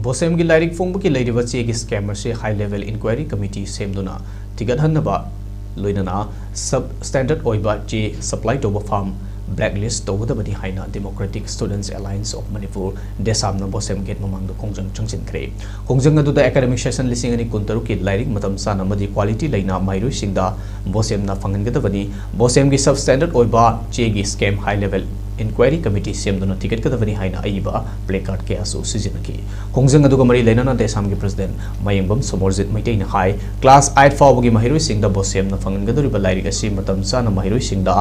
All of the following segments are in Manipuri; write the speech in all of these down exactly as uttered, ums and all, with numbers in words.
ꯕꯣꯁꯦꯝꯒꯤ ꯂꯥꯏꯔꯤꯛ ꯐꯣꯡꯕꯒꯤ ꯂꯩꯔꯤꯕ ꯆꯦꯒꯤ scam ꯑꯁꯤ high level inquiry committee ꯁꯦꯝꯗꯨꯅ ꯊꯤꯒꯠꯍꯟꯅꯕ, ꯂꯣꯏꯅꯅ sub standard ꯑꯣꯏꯕ ꯆꯦ supply ꯇꯧꯕ firm blacklist ꯇꯧꯒꯗꯕꯅꯤ ꯍꯥꯏꯅ Democratic Students Alliance of Manipur, ꯗꯦꯁꯥꯝꯅ ꯕꯣꯁꯦꯝ gate ꯃꯃꯥꯡꯗ ꯈꯣꯡꯖꯪ ꯆꯪꯁꯤꯟꯈ꯭ꯔꯦ꯫ ꯈꯣꯡꯖꯪ ꯑꯗꯨꯗ academic session ꯂꯤꯁꯤꯡ ꯑꯅꯤ ꯀꯨꯟꯇꯔꯨꯛꯀꯤ ꯂꯥꯏꯔꯤꯛ ꯃꯇꯝ ꯆꯥꯅ ꯑꯃꯗꯤ quality ꯂꯩꯅ ꯃꯍꯩꯔꯣꯏꯁꯤꯡꯗ ꯕꯣꯁꯦꯝꯅ ꯐꯪꯍꯟꯒꯗꯕꯅꯤ꯫ ꯕꯣꯁꯦꯝꯒꯤ sub standard ꯑꯣꯏꯕ ꯆꯦꯒꯤ scam high level inquiry committee ꯁꯦꯝꯗꯨꯅ ꯊꯤꯒꯠꯀꯗꯕꯅꯤ ꯍꯥꯏꯅ ꯑꯏꯕ placard ꯀꯌꯥꯁꯨ ꯁꯤꯖꯤꯟꯅꯈꯤ꯫ ꯈꯣꯡꯖꯪ ꯑꯗꯨꯒ ꯃꯔꯤ ꯂꯩꯅꯅ ꯗꯦꯁꯥꯝꯒꯤ president ꯃꯌꯦꯡꯕꯝ ꯁꯣꯃꯣꯔꯖꯤꯠ ꯃꯩꯇꯩꯅ ꯍꯥꯏ, class eight ꯐꯥꯎꯕꯒꯤ ꯃꯍꯩꯔꯣꯏꯁꯤꯡꯗ ꯕꯣꯁꯦꯝꯅ ꯐꯪꯍꯟꯒꯗꯧꯔꯤꯕ ꯂꯥꯏꯔꯤꯛ ꯑꯁꯤ ꯃꯇꯝ ꯆꯥꯅ ꯃꯍꯩꯔꯣꯏꯁꯤꯡꯗ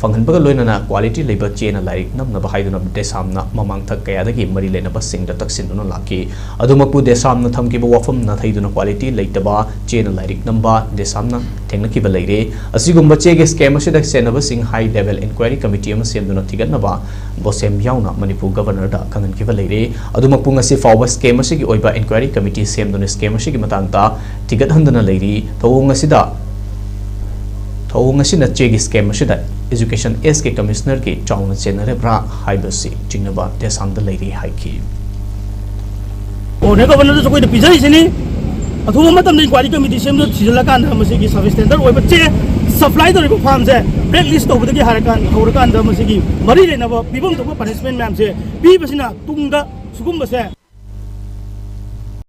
ꯐꯪꯍꯟꯕꯒ ꯂꯣꯏꯅꯅ quality ꯂꯩꯕ ꯆꯦꯅ ꯂꯥꯏꯔꯤꯛ ꯅꯝꯅꯕ ꯍꯥꯏꯗꯨꯅ ꯗꯦꯁꯥꯝꯅ ꯃꯃꯥꯡꯊꯛ ꯀꯌꯥꯗꯒꯤ ꯃꯔꯤ ꯂꯩꯅꯕꯁꯤꯡꯗ ꯇꯛꯁꯤꯟꯗꯨꯅ ꯂꯥꯛꯈꯤ꯫ ꯑꯗꯨꯃꯛꯄꯨ ꯗꯦꯁꯥꯝꯅ ꯊꯝꯈꯤꯕ ꯋꯥꯐꯝ ꯅꯥꯊꯩꯗꯨꯅ quality ꯂꯩꯇꯕ ꯆꯦꯅ ꯂꯥꯏꯔꯤꯛ ꯅꯝꯕ ꯗꯦꯁꯥꯝꯅ ꯊꯦꯡꯅꯈꯤꯕ ꯂꯩꯔꯦ꯫ ꯑꯁꯤꯒꯨꯝꯕ ꯆꯦꯒꯤ scam ꯑꯁꯤꯗ ꯁꯦꯟꯅꯕꯁꯤꯡ high level inquiry committee ꯑꯃ ꯁꯦꯝꯗꯨꯅ ꯊꯤꯒꯠꯅꯕ ꯕꯣꯁꯦꯝ ꯌꯥꯎꯅ ꯃꯅꯤꯄꯨꯔ governorꯗ ꯈꯪꯍꯟꯈꯤꯕ ꯂꯩꯔꯦ꯫ ꯑꯗꯨꯃꯛꯄꯨ ꯉꯁꯤ ꯐꯥꯎꯕ scam ꯑꯁꯤꯒꯤ ꯑꯣꯏꯕ inquiry committee ꯁꯦꯝꯗꯨꯅ scam ꯑꯁꯤꯒꯤ ꯃꯇꯥꯡꯗ ꯊꯤꯒꯠꯍꯟꯗꯅ ꯂꯩꯔꯤ꯫ ꯊꯧꯑꯣꯡ ꯑꯁꯤꯗ, ꯊꯧꯑꯣꯡ ꯑꯁꯤꯅ ꯆꯦꯒꯤ scam ꯑꯁꯤꯗ Education Sꯀꯤ commissionerꯒꯤ ꯆꯥꯎꯅ ꯆꯦꯟꯅꯔꯕ꯭ꯔꯥ ꯍꯥꯏꯕꯁꯤ ꯆꯤꯡꯅꯕ ꯗꯦꯁꯥꯝꯗ ꯂꯩꯔꯤ ꯍꯥꯏꯈꯤ꯫ Honourable governorꯗꯁꯨ ꯑꯩꯈꯣꯏꯗ ꯄꯤꯖꯔꯤꯁꯤꯅꯤ꯫ ꯑꯊꯨꯕ ꯃꯇꯝꯗ inquiry committee ꯁꯦꯝꯗꯨꯅ ꯊꯤꯖꯤꯜꯂꯀꯥꯟꯗ ꯃꯁꯤꯒꯤ sub standard ꯑꯣꯏꯕ ꯆꯦ supply ꯇꯧꯔꯤꯕ firmꯁꯦ blacklist ꯇꯧꯕꯗꯒꯤ ꯍꯥꯏꯔꯀꯥꯟ-, ꯍꯧꯔꯀꯥꯟꯗ ꯃꯁꯤꯒꯤ ꯃꯔꯤ ꯂꯩꯅꯕ ꯄꯤꯐꯝ ꯊꯣꯛꯄ punishment ꯃꯌꯥꯝꯁꯦ ꯄꯤꯕꯁꯤꯅ ꯇꯨꯡꯗ ꯁꯤꯒꯨꯝꯕꯁꯦ